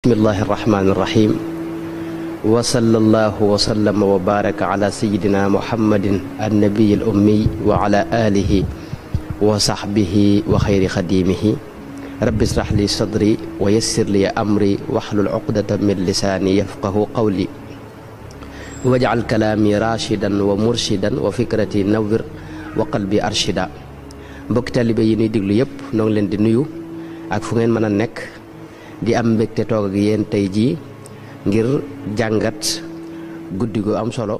bismillahi irrahmani irrahim wa sallallahu wa sallama wa baraka ala sayidina muhammadin annabiyi al ummi wa ala alihi wa sahbihi wa xayri xadimihi rabbi israh li sadri wa yassir li amri wahlul uqdata min lisaani yafqahu qawli waj'al kalaami rashidan wa murshidan wa fikrati nawwir wa qalbi arshida mbokki taalibe yi nuy diglu yépp noo ngi leen di nuyu ak fu ngeen mën a nekk di am mbégte toog ak yéen tey jii ngir jàngat guddi gu am solo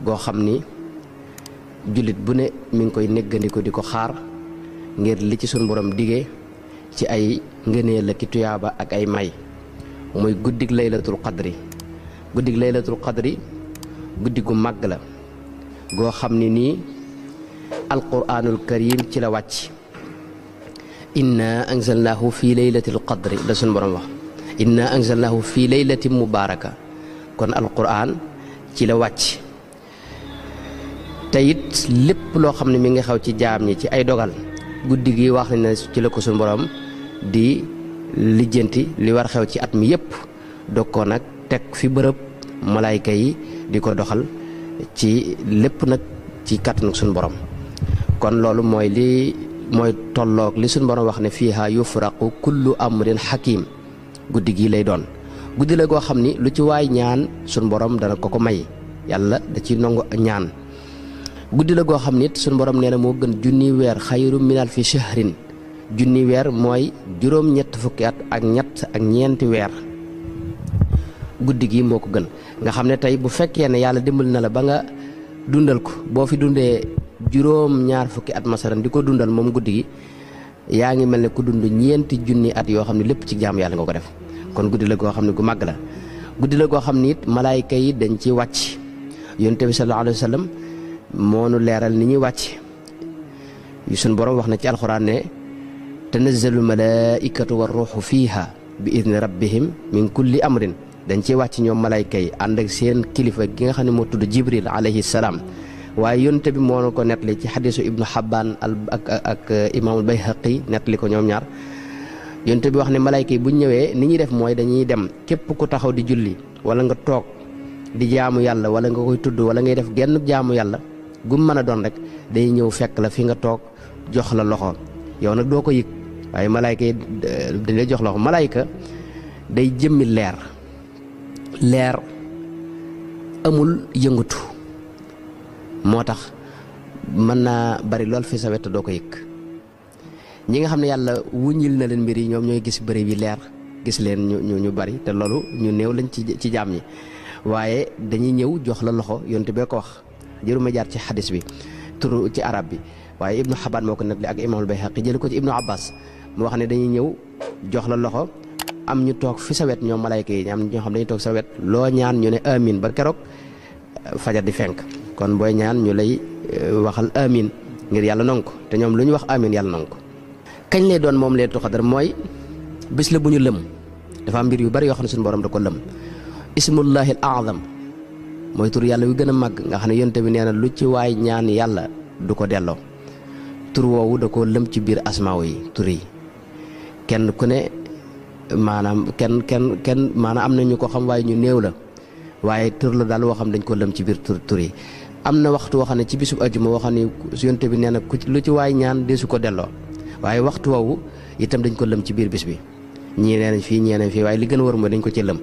goo xam ni jullit bu ne mi ngi koy néggandiku di ko xaar ngir li ci sunu borom digee ci ay ngëneel ak tuyaaba ak ay may muy guddig laylatul qadri guddi gu màgg la goo xam ni nii alquraanul karim ci la wàcc inna anzalnaahu fi laylatil qadri la suñu borom wax inna anzalnaahu fi laylatin mubaaraka kon alquran ci la wàcc te it lépp loo xam ne mi ngi xaw ci jaam ñi ci ay dogal guddi gi wax nañ ne ci la ko suñu borom di lijjanti li war xew ci at mi yépp dog ko nag teg fi bërëb malaayka yi di ko doxal ci lépp nag ci kàttanu suñu borom kon loolu mooy tolloog li suñu borom wax ne fiiha yufraqu kullu amrin hakim guddi gii lay doon guddi la goo xam ni lu ci waay ñaan suñu borom dana ko may yàlla da ci nangu ñaan guddi la goo xam nit suñu borom nee na moo gën junni weer xayru min alfi shahrin junni weer mooy juróom-ñett fukki at ak ñett ak ñeenti weer guddi gi moo ko gën nga xam ne tey bu fekkee ne yàlla dimbali na la ba nga dundal ko boo fi dundee juróom ñaar fukki at masaran di ko dundal moom guddi gi yaa ngi mel ne ku dund ñeenti junni at yoo xam ne lépp ci jaamu yàlla nga ko def kon guddi la goo xam ne gu màgg la guddi la goo xam ne it malaayka yi dañ ci wàcc yonent bi sallallahu alayhi wa sallam moo nu leeral ni ñuy wàcc suñ borom wax na ci alxuraan ne tanazzalu malaaikatu war ruuxu fiiha bi idni rabbihim min kulli amrin dañ ciy wàcc ñoom malaayka yi ànd ak seen kilifa gi nga xam ne moo tudd jibril alayhi salaam waaye yonte bi moo na ko nettali ci xadisu ibnu Xabbaan ak imaamul Bayhaqi nettali ko ñoom ñaar yonte bi wax ne malayka yi bu ñëwee ni ñuy def mooy dañuy dem képp ku taxaw di julli wala nga toog di jaamu yàlla wala nga koy tudd wala ngay def genn jaamu yàlla gum mën a doon rek day ñëw fekk la fi nga toog jox la loxo yow nag doo ko yëg waaye malayka yi dañ lay jox loxo malayka day jëmmi leer amul yëngatu moo tax mën naa bari lool fi sa wet doo ko yëg ñi nga xam ne yàlla wuññil na leen mbir yi ñoom ñooy gis bëri bi leer gis leen ñu bari te loolu ñu néew lañ ci jaam ñi waaye dañuy ñëw jox la loxo yonte bee ko wax jëruma jaar ci xadis bi turu ci arab bi waaye ibnu Xabbaan moo ko nettali ak imaamul Bayhaqi jël ko ci ibnu Abbas mu wax ne dañuy ñëw jox la loxo am ñu toog fi sa wet ñoom malayka yi am ñoo xam dañuy toog sa wet loo ñaan ñu ne amin ba keroog fajar di fenk kon booy ñaan ñu lay waxal amin ngir yàlla nangu ko te ñoom lu ñu wax amin yàlla nangu ko kañ lay doon moom laylatul qadr mooy bis la bu ñu lëm dafa am mbir yu bari yoo xam ne suñu borom da ko lëm ismullahi al azam mooy tur yàlla yu gën a màgg nga xam ne yonte bi nee na lu ci waay ñaan yàlla du ko delloo tur woowu da ko lëm ci biir asmaaw yi tur yi kenn ku ne maanaam kenn maanaam am na ñu ko xam waaye ñu néew la waaye tur la daal woo xam dañ ko lëm ci biir tur yi am na waxtu woo xam ne ci bisub ajuma woo xam ne yonte bi nee na lu ci waay ñaan deesu ko delloo waaye waxtu woowu itam dañ ko lëm ci biir bis bi ñii nee nañ fii ñii nañ fii waaye li gën a war mooy dañ ko ci lëm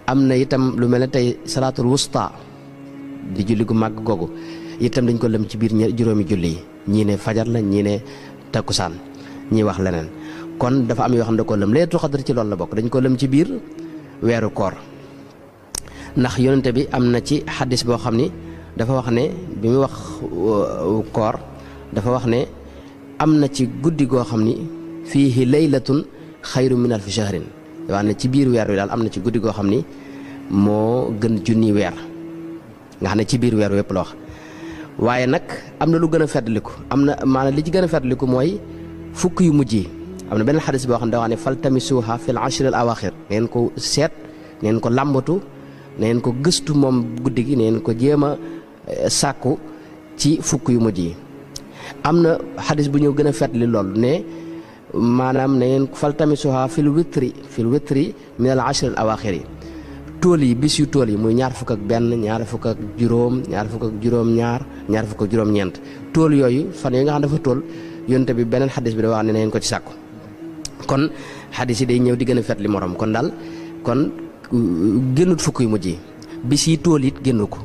am na itam lu mel ne tey salaatul wusta di julli gu màgg googu itam dañ ko lëm ci biir juróomi julli yi ñii ne fajar la ñii ne takkusaan ñii wax leneen kon dafa am yoo xam ne da ko lëm laylatul qadr ci loolu la bokk dañ ko lëm ci biir weeru koor ndax yonente bi am na ci xaddis boo xam ni dafa wax ne bi muy wax koor dafa wax ne am na ci guddi goo xam ni fiihi laylatun xayru min alfi shahrin wax ne ci biir weer wi daal am na ci guddi goo xam ni moo gën junni weer nga xam ne ci biir weer wépp la wax waaye nag am na lu gën a feddliku am na maanaam li ci gën a feddliku mooy fukk yu mujj yi am na benn xaddis boo xam ne da wax ne faltamisuha fil ashr al awaxir ngeen ko seet ngeen ko làmbatu neen ko gëstu moom guddi gi neen ko jéem a sàkku ci fukk yu mujj yi am na xadis bu ñëw gën a fetli lool ne maanaam na ngeen faltamisuha fil witri min al ashr al awaaxir tool yi bis yu tool yi muy ñaar fukk ak benn ñaar fukk ak juróom ñaar fukk ak juróom-ñaar ñaar fukk ak juróom-ñeent tool yooyu fan yi nga xam dafa tool yonte bi beneen xadis bi da wax ne na ngeen ko ci sàkku kon xadis yi day ñëw di gën a fet li morom kon daal kon génnut fukk yu mujj yi bis yi tool it génnu ko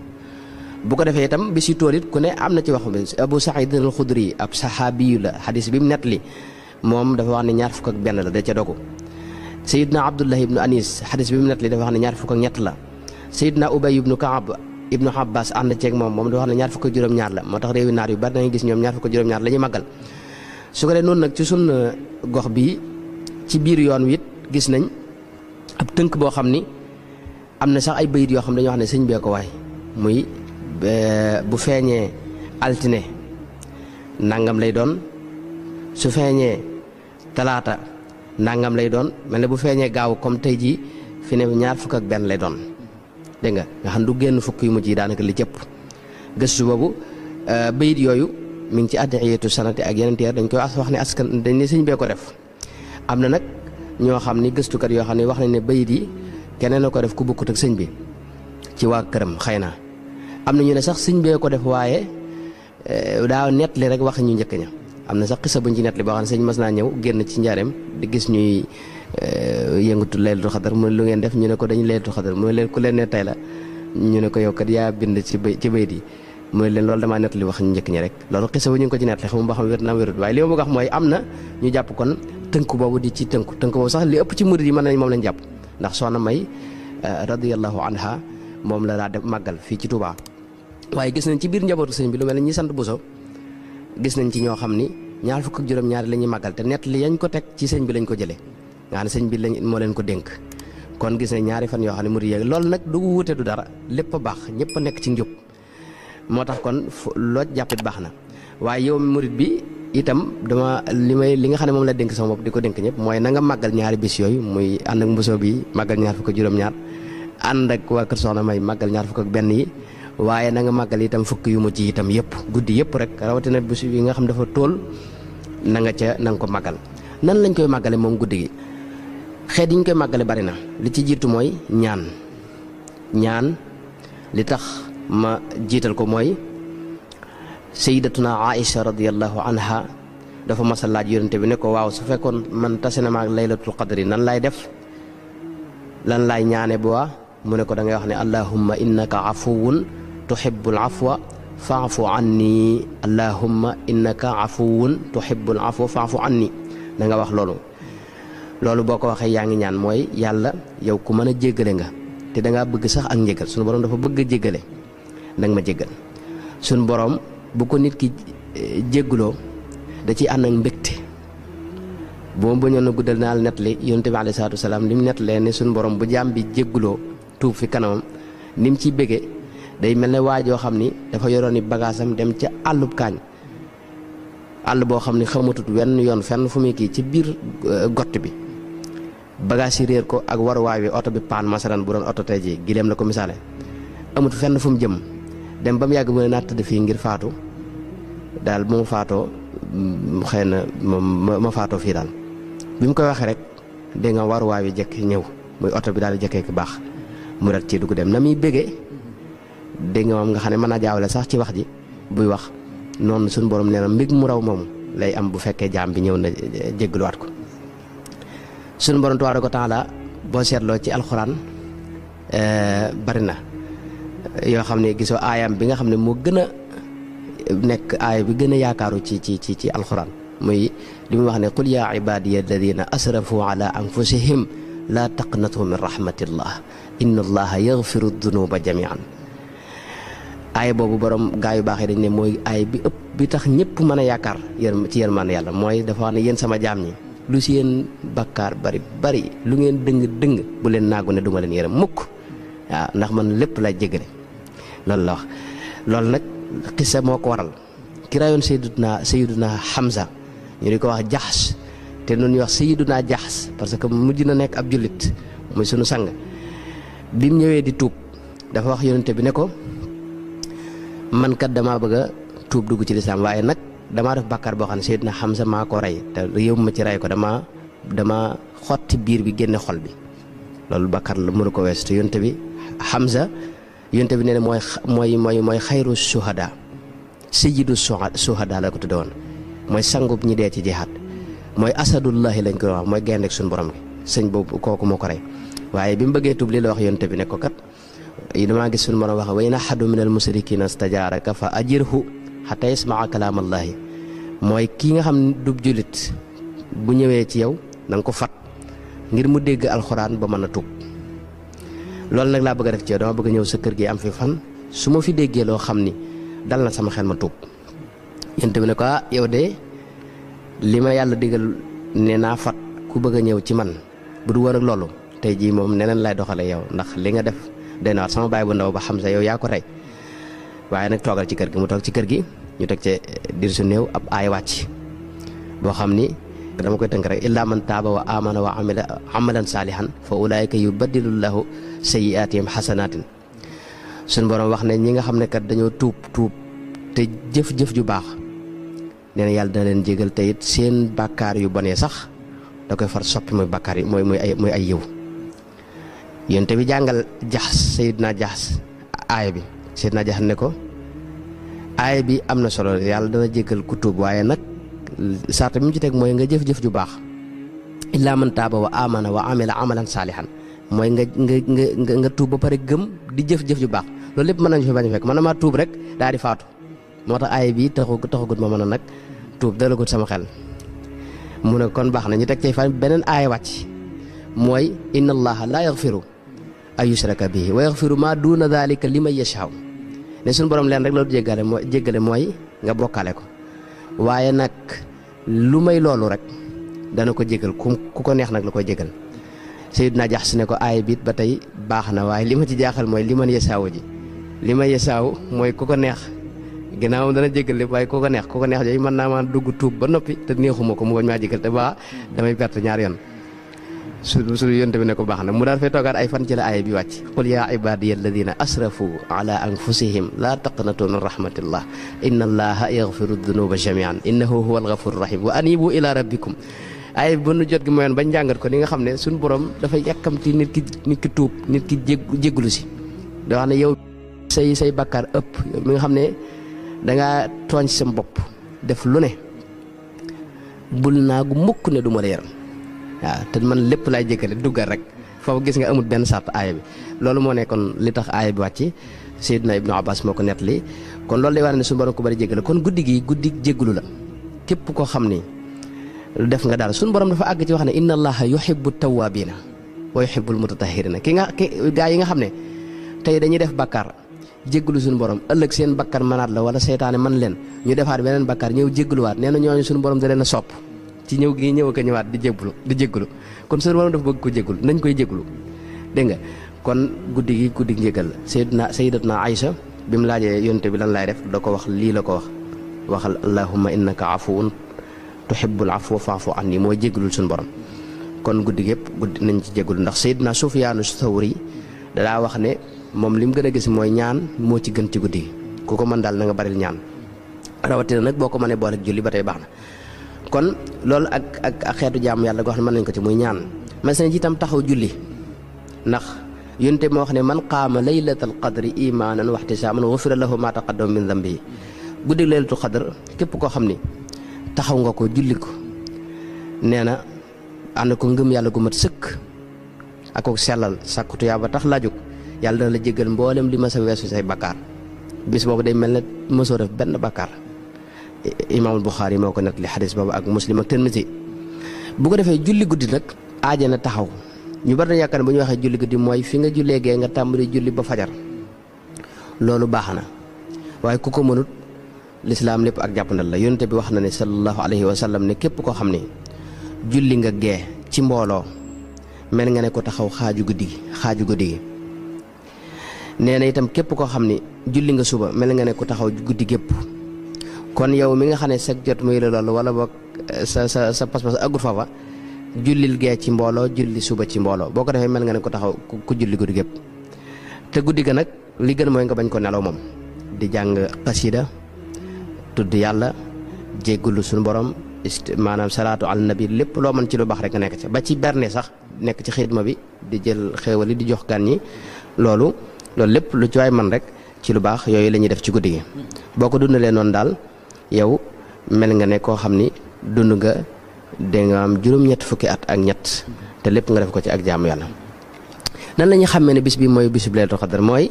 bu ko defee itam bis yi tool it ku ne am na ci wax bi Abu Saïd al Xudri ab saxaabiyu la xadis bi mu nett li moom dafa wax ne ñaar fukk ak benn la da ca dogu Seydina Abdullah ibnu Anis xadis bi mu nett li dafa wax ne ñaar fukk ak ñett la Seydina Ubay ibnu Kaab ibnu Abbas ànd ceeg moom dafa wax ne ñaar fukk ak juróom-ñaar la moo tax réewi naar yu bari da ngay gis ñoom ñaar fukk ak juróom-ñaar la ñuy màggal su ko dee noonu nag ci sun gox bi ci biir yoon wi it gis nañ ab tënk boo xam ni am na sax ay bayit yoo xam dañoo wax ne sëñ bee ko waay muy bu feeñee altine nangam lay doon su feeñee talaata nangam lay doon mel ne bu feeñee gaaw comme tey jii fi ne ñaar fukk ak benn lay doon dégg nga xam du génn fukk yu mujj yi daanaka li jëpp gëstu boobu bayit yooyu mi ngi ci addiyeetu sanati ak yeneen teer dañ koy wax ne askan dañ ne sëñ bee ko def am na nag ñoo xam ni gëstukat yoo xam ne wax nañ ne bayit yi keneen la ko def ku bokkut ak sëñ bi ci waa këram xëy na am na ñu ne sax sëñ bee ko def waaye daa nett li rek wax ñu njëkk ña am na sax xisa buñ ci nett li boo xam ne sëñ mas naa ñëw génn ci njaareem di gis ñuy yëngatu laylatul xadar mu ne lu ngeen def ñu ne ko dañu laylatul xadar mu ne leen ku leen ne tey la ñu ne ko yow kat yaa bind ci bayit yi mu ne leen loolu damaa nett li wax ñu njëkk ñi rek loolu xisa bu ñu ngi ko ci nett li xam ba xam wér na wérut waaye li ma bëgg a wax mooy am na ñu jàpp kon tënk boobu di ci tënk boobu sax li ëpp ci murid yi mën nañ moom lañ jàpp ndax soxna May radiyallahu anha moom la daa def màggal fii ci Touba waaye gis nañ ci biir njabootu sëñ bi lu mel ne ñi sant Buso gis nañ ci ñoo xam ni ñaar fukk ak juróom-ñaari la ñuy màggal te nett li yañ ko teg ci sëñ bi lañ ko jëlee nga xam ne sëñ bi lañ moo leen ko dénk kon gis nañ ñaari fan yoo xam ne murid yi loolu nag du wute du dara lépp a baax ñëpp a nekk ci njub moo tax kon loo jàppit baax na waaye yow murid bi itam dama li nga xam ne moom la dénk sama bopp di ko dénk ñëpp mooy na nga màggal ñaari bis yooyu muy ànd ak mbosoo bi màggal ñaar fukk ak juróom-ñaar ànd ak waa kër Soxna May màggal ñaar fukk ak benn yi waaye na nga màggal itam fukk yu mujj itam yëpp guddi yëpp rek rawatina bis yi nga xam dafa tool na nga ko màggal nan lañ koy màggale moom guddi gi xeet yi ñu koy màggale bari na li ci jiitu mooy ñaan li tax ma jiital ko mooy sayyidatuna Aïcha radiyallahu anha dafa mas a laaj yonente bi ne ko waaw su fekkoon man tase na ma ak laylatul qadri nan laay def lan laay ñaane bu waa mu ne ko da ngay wax ne allahumma innaka afuwun tuhibbul afwa fa'fu anni allahumma innaka afuwun tuhibbul afwa fa'fu anni da nga wax loolu boo ko waxee yaa ngi ñaan mooy yàlla yow ku mën a jéggale nga te da ngaa bëgg sax ak njégal sunu borom dafa bëgg a jéggale da nga ma jéggal sunu borom bu ko nit ki jégguloo da ciy ànd ak mbégte boo bañoon a guddal naa la nettali yonent bi alayhi salaatu wasalaam li mu nettalee ne sunu borom bu jaam bi jégguloo tuub fi kanamam ni mu ciy bége day mel ne waajoo xam ni dafa yoroon i bagaasam dem ca àllub kaañ àll boo xam ni xamatut wenn yoon fenn fu muy kii ci biir gott bi bagaas yi réer ko ak waruwaay wi oto bi paan masalan bu doon oto tey ji gileem la ko misaale amut fenn fu mu jëm dem ba mu yàgg mu ne naa tëdd fii ngir faatu daal bu ma faatoo xëy na ma faatoo fii daal bi mu koy waxee rek dégg nga waruwaay wi jekk ñëw muy oto bi daal di jekkee ki baax mu rat ci dugg dem na muy bégee dégg nga moom nga xam ne mën naa jaawale sax ci wax ji buy wax noonu suñu borom nee na mbég mu raw moom lay am bu fekkee jaam bi ñëw na jéggaluwaat ko suñu borom tabaaraka wa taala boo seetloo ci alxuraan bari na yoo xam ne gisoo aayam bi nga xam ne moo gën a nekk aaya bi gën a yaakaaru ci alxuraan muy li muy wax ne qul yaa ibaadiya alladina asrafu ala anfusihim laa taqnatu min rahmatillah inna allaha yaghfiru dunuba jamian aaya boobu borom gaa yu baax yi dañ ne mooy aaya bi ëpp bi tax ñëpp mën a yaakaar ci yërmande yàlla mooy dafa wax ne yéen sama jaam ñi lu si yéen bakkaar bari lu ngeen dëng bu leen naagu ne duma leen yërëm mukk waaw ndax man lépp lay jégale loolu la wax loolu nag xissa moo ko waral ki rayoon sayyiduna Hamza ñu di ko wax Jaxs te noonu ñuy wax sayyiduna Jaxs parce que mujj na nekk ab jullit muy sunu sang bi mu ñëwee di tuub dafa wax yonente bi ne ko man kat damaa bëgg a tuub dugg ci lislaam waaye nag damaa def bàkkaar boo xam ne Seydina Hamza maa ko rey te yóbbu ma ci rey ko dama xotti biir bi génne xol bi loolu bàkkaar la mënu ko wees te yonte bi Hamza yonte bi nee na mooy xayru suhada sayyidu suhada la ko tudde woon mooy sangub ñi dee ci jihaad mooy asadullahi lañ ko wax mooy gaynde ak suñu borom gi sëñ boobu kooku moo ko rey waaye bi mu bëggee tuub li la wax yonte bi ne ko kat damaa gis suñu borom wax wa in ahadun minal musrikina stajaaraka fa ajirhu hatta yasmaa kalaamallaahi mooy kii nga xam ne du jullit bu ñëwee ci yow na nga ko fat ngir mu dégg alxuraan ba mën a tuub loolu nag laa bëgg a def ci yow dama bëgg a ñëw sa kër gi am fi fan su ma fi déggee loo xam ni dal na sama xel ma tuub yonte bi ne ko yow de li ma yàlla digal ne naa fat ku bëgg a ñëw ci man bu du woon ak loolu tey jii moom neneen lay doxale yow ndax li nga def day na sama baay bu ndaw ba Hamza yow yaa ko rey waaye nag toogal ci kër gi mu toog ci kër gi ñu teg ci dir su néew ab aay wàcc boo xam ni dama koy tënk rek illaa man taaba wa amana wa amila amalan saalihan fa ulaayika yubaddilullahu sayyi'aatihim xasanaatin suñu borom wax ne ñi nga xam ne kat dañoo tuub te jëf-jëf ju baax nee na yàlla dana leen jégal te it seen bàkkaar yu bonee sax da koy far soppi mooy bàkkaar yi mooy ay yiw yéen te bi jàngal Jaxs Seydina Jaxs aaya bi Seydina Jaxs ne ko aaya bi am na solo yàlla dana jégal ku tuub waaye nag sarta bi mu ci teg mooy nga jëf-jëf ju baax illaa man taaba wa amana wa amila amalan saalihan mooy nga tuub ba pare gëm di jëf-jëf ju baax loolu lépp mën nañu fi bañ a fekk mën na maa tuub rek daal di faatu moo tax aaya bi taxagut ma mën a nag tuub dalagut sama xel mu ne kon baax na ñu teg cay fan beneen aaya wàcc mooy inna allaha laa yaxfiru ay yushraka bihi wa yaxfiru ma duuna dalika liman yashaa ne suñu borom leen rek loolu jéggale mooy nga bokkaale ko waaye nag lu may loolu rek dana ko jégal ku ko neex nag la koy jégal Seydina Jaxs ne ko aaya biit ba tey baax na waaye li ma ci jaaxal mooy liman yashaa ji liman yashaa mooy ku ko neex ginnaaw dana jégal lépp waaye ku ko neex jooyu mën naa maa dugg tuub ba noppi te neexuma ko mu bañ maa jégal te baa damay perte ñaar yoon su yonte bi ne ko baax na mu daal fay toogaat ay fan ci la aaya bi wàcc qul yaa ibaadiya alladina asrafu ala anfusihim laa taqnatu min rahmatillah inna allaha yaxfiru dunuba jamian innahu huwa alghafuru rahim wa anibu ila rabbikum aaya bi ba nu jot gi mooyoon bañ jàngat ko ni nga xam ne suñu borom dafay yàkkamti nit ki tuub nit ki jéggulu si da wax ne yow say bakkaar ëpp mi nga xam ne dangaa tooñ sa bopp def lu ne bul naa gu mukk ne du ma la yaram waaw te man lépp laay jéggale duggal rek foofu gis nga amul benn sart aaya bi loolu moo nekkoon li tax aaya bi wàcc Seydina Ibnu Abbas moo ko nettali kon loolu day war ne suñu borom ko bari jéggale kon guddi gi guddi jéggulu la képp koo xam ni def nga daal suñu borom dafa àgg ci wax ne inna allaha yuhibbu tawwabina wa yuhibbul mutatahhirina gaa yi nga xam ne tey dañuy def bakkaar jéggulu suñu borom ëllëg seen bakkar mënaat la wala seytaane man leen ñu defaat beneen bakkaar ñëw jégguluwaat nee na ñooñu suñu borom da leen a sopp ci ñëw gi ñëw ak ñëwaat di jéggulu kon suñu borom dafa bëgg ko jéggulu nañ koy jéggulu dégg nga kon guddi njéggal la sayyidatuna Aïcha bi mu laajee yonte bi lan laay def da ko wax lii la ko waxal allahumma innaka afuwun tuhibbul afwa fa'fu anni mooy jéggulul suñu borom kon guddi nañ ci jéggulu ndax sayyidina Sufyaanu Sawri dalaa wax ne moom li mu gën a gis mooy ñaan moo ci gën ci guddi gi ku ko mën daal na nga baril ñaan rawatina nag boo ko mënee boole ak julli ba tey baax na kon loolu ak xeetu jaamu yàlla goo xam ne mën nañ ko ci muy ñaan mas nañ ci itam taxaw julli ndax yonte moo wax ne man qaama laylatal qadri imaanan wa ihtisaaban ghufira lahu ma taqaddama min dhanbihi guddi laylatul qadr képp koo xam ni taxaw nga ko julli ko nee na ànd ko ngëm yàlla gu mat sëkk ak ko sellal sàkku tuyaaba tax laa jóg yàlla dana la jéggal mboolem li ma sa weesu say bakkaar bis boobu day mel ne mësoo def benn bakkaar imaamul Buxaari moo ko nekk li xadis boobu ak Muslim ak Tirmisi bu ko defee julli guddi nag aaje na taxaw ñu bari na yaakaar ne bu ñu waxee julli guddi mooy fi nga jullee gee nga tàmbali julli ba fajar loolu baax na waaye ku ko mënut lislaam lépp ak jàppandal la yonente bi wax na ne sallallahu alayhi wa sallam ne képp koo xam ne julli nga gee ci mbooloo mel nga ne ko taxaw xaaju guddi gi nee na itam képp koo xam ne julli nga suba mel nga ne ko taxaw guddi gépp kon yow mi nga xam ne sag jot muy la loolu wala boog sa pas-pas agut foofa jullil gee ci mbooloo julli suba ci mbooloo boo ko defee mel nga ne ko taxaw ku julli guddi gépp te guddi ga nag li gën mooy nga bañ ko nelaw moom di jàng xasida tudd yàlla jéggulu suñu borom maanaam salaatu ala nabi lépp loo mën ci lu baax rek nga nekk ci ba ci berne sax nekk ci xidma bi di jël xéewal yi di jox gan ñi loolu lépp lu ci waay man rek ci lu baax yooyu la ñuy def ci guddi gi boo ko dundalee noonu daal yow mel nga ne koo xam ni dund nga danga am juróom-ñett fukki at ak ñett te lépp nga def ko ci ak jaamu yàlla. nan la ñuy xàmmee ne bis bi mooy bisu laylatul qadr mooy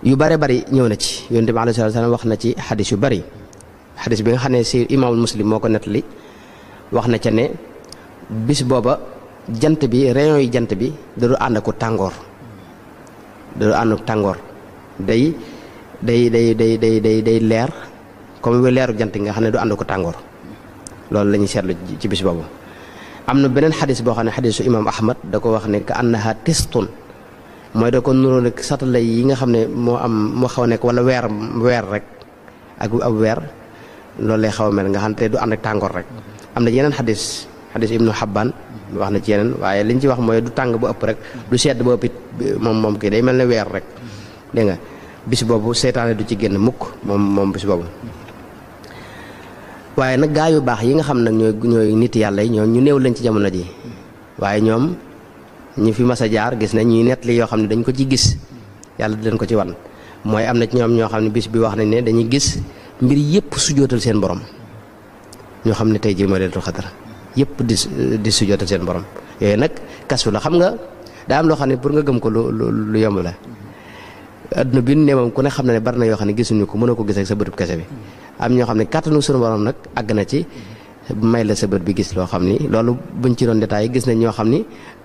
yu bare bari ñëw na ci yonent bi alayhi salaam wax na ci xadis yu bari xadis bi nga xam ne si imaamul muslim moo ko nettali wax na ca ne bis booba jant bi rayon yi jant bi da du ànd ak tàngoor day leer comme leeru jant nga xam ne du ànd ak tàngoor loolu la ñuy seetlu ci bis boobu. am na beneen xadis boo xam ne xadisu imaam Ahmad da ko wax ne ka annaha tistun mooy da ko nuroo rek satala yi nga xam ne moo xaw a nekk wala weer rek ak ab weer loolu lay xaw a mel nga xam ne du ànd ak tàngoor rek. am na yeneen xadis ibnu Xabbaan wax na ci yeneen waaye liñ ci wax mooy du tàng ba ëpp rek du sedd ba ëpp it moom kii day mel ne weer rek dégg nga bis boobu seytaane du ci génn mukk moom bis boobu. waaye nag gaa yu baax yi nga xam nag ñooy nit yàlla yi ñoo ñu néew lañ ci jamono ji waaye ñoom ñi fi mas a jaar gis nañ ñuy nettali yoo xam ne dañ ko ci gis yàlla di leen ko ci wan mooy am na ci ñoom ñoo xam ne bis bi wax nañ ne dañuy gis mbir yëpp sujootal seen borom ñoo xam ne tey jii mooy laylatul qadr yëpp di sujootal seen borom yooyu nag kasu la xam nga daa am loo xam ne pour nga gëm ko lu yomb la adduna bi ne moom ku ne xam na ne bari na yoo xam ne gisuñu ko mënoo ko gis ak sa bëtub kese bi am ñoo xam ne kàttanu sunu borom nag àgg na ci may la sa bët bi gis loo xam ni loolu buñ ci doon détaillé gis nañ ñoo xam ni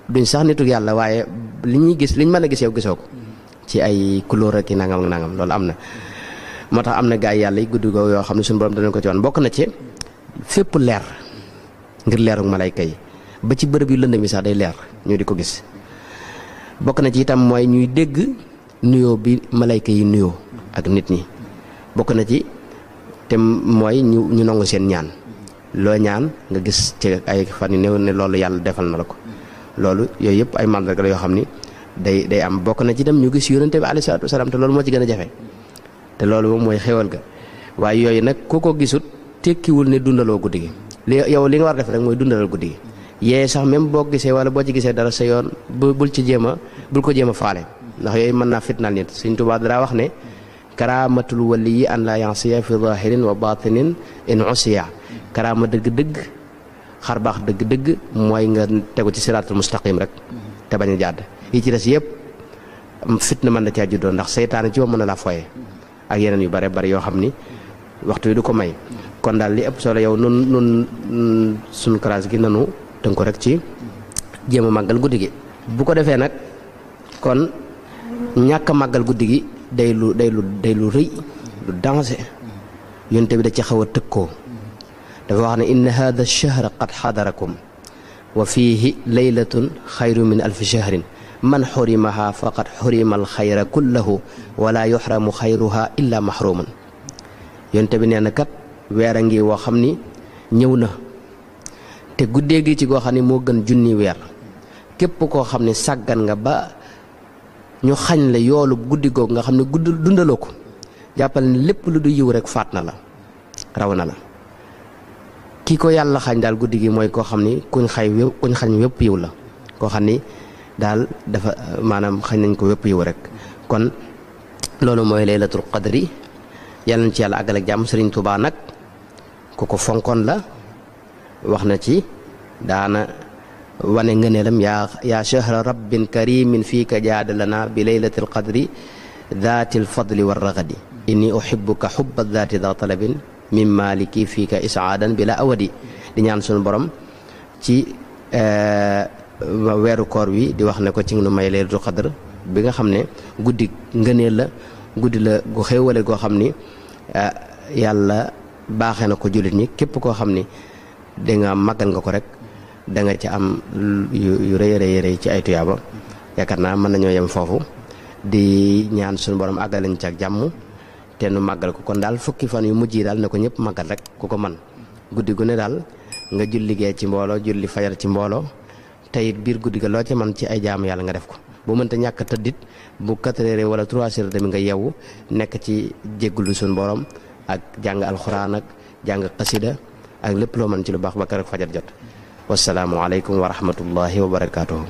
duñ sax nituk yàlla waaye li ñuy gis liñ mën a gis yow gisoo ko ci ay couleur ak i nangam ak nangam loolu am na. moo tax am na gaa yi yàlla yi guddi googu yoo xam ne sunu borom danañ ko ci wan bokk na ci fépp leer ngir leeruk malayka yi ba ci bërëb yu lëndëm yi sax day leer ñu di ko gis. bokk na ci itam mooy ñuy dégg nuyoo bi malayka yi nuyoo ak nit ñi bokk na ci. te mooy ñu nangu seen ñaan loo ñaan nga gis ci ay fan yu néew ne loolu yàlla defal na la ko loolu yooyu yëpp ay mandarga la yoo xam ni day am bokk na ci dem ñu gis yonente bi alayhi salaatu wasalaam te loolu moo ci gën a jafe te loolu moom mooy xéwal ga waaye yooyu nag ku ko gisut tekkiwul ne dundaloo guddi gi yow li nga war a def rek mooy dundalal guddi gi yee sax même boo gisee wala boo ci gisee dara sa yoon bul ko jéem a faale ndax yooyu mën naa fitnaal nit Sëriñ Tuubaa dara wax ne karaamatul waliyi an la yansiya fi zahirin wa batinin in usiya karaama dëgg-dëgg xar baax dëgg-dëgg mooy nga tegu ci siraatul mustaqim rek te bañ a jàdd yi ci des yëpp fitna mën na caa juddoo ndax seytaane ci moom mën na laa foye ak yeneen yu bare bari yoo xam ni waxtu wi du ko may kon daal li ëpp solo yow nun suñu classe gi nanu tënk ko rek ci jéem a màggal guddi gi bu ko defee nag kon ñàkk a màggal guddi gi day lu rëy lu danger yonte bi da ci xaw a tëkkoo dafa wax ne inna hada ash-shahra qad xadarakum wa fiihi laylatun xayru min alfi shahrin man xurimaha faqad xurima alxayra kullahu wala yuxramu xayruha illa mahruman yonte bi nee na kat weer a ngi woo xam ni ñëw na te guddee gi ci goo xam ne moo gën junni weer képp koo xam ne sàggan nga ba ñu xañ la yoolu guddi googu nga xam ne dundaloo ko jàppal ne lépp lu du yiw rek faat na la raw na la kii ko yàlla xañ daal guddi gi mooy koo xam ni kuñ xañ wépp yiw la koo xam ni daal dafa maanaam xañ nañ ko wépp yiw rek kon loolu mooy laylatul qadri yàlla na ci yàlla àggal ak jàmm Sëriñ Tuubaa nag ku ko fonkoon la wax na ci daana wane ngëneelam yaa shahra rabbin karimin fiika jaadalana bi laylatil qadri daatil fadli war ragadi inni uhibbuka hubba daati da talabin min maliki fiika isaadan bila awadi di ñaan sunu borom ci weeru koor wi di wax ne ko ci lu may laylatul qadr bi nga xam ne guddi ngëneel la guddi la gu xéewale goo xam ni yàlla baaxee na ko jullit ñi képp koo xam ni da nga màggal nga ko rek da nga ci am yu rëy ci ay tuyaaba yaakaar naa mën nañoo yem foofu di ñaan suñu borom àggalañ ci ak jàmm te nu màggal ko kon daal fukki fan yu mujj yi daal ne ko ñëpp màggal rek ku ko man guddi gu ne daal nga julli gee ci mbooloo julli fajar ci mbooloo te it biir guddi ga loo ci man ci ay jaamu yàlla nga def ko bu mënta ñàkk tëddit bu 4 heures wala 3 heures demi nga yeewu nekk ci jéggulu suñu borom ak jàng alxuraan ak jàng xasida ak lépp loo mën ci lu baax ba keroog fajar jot. wasalaamu aleykum wa rahmatullahi wa barakaatuhu.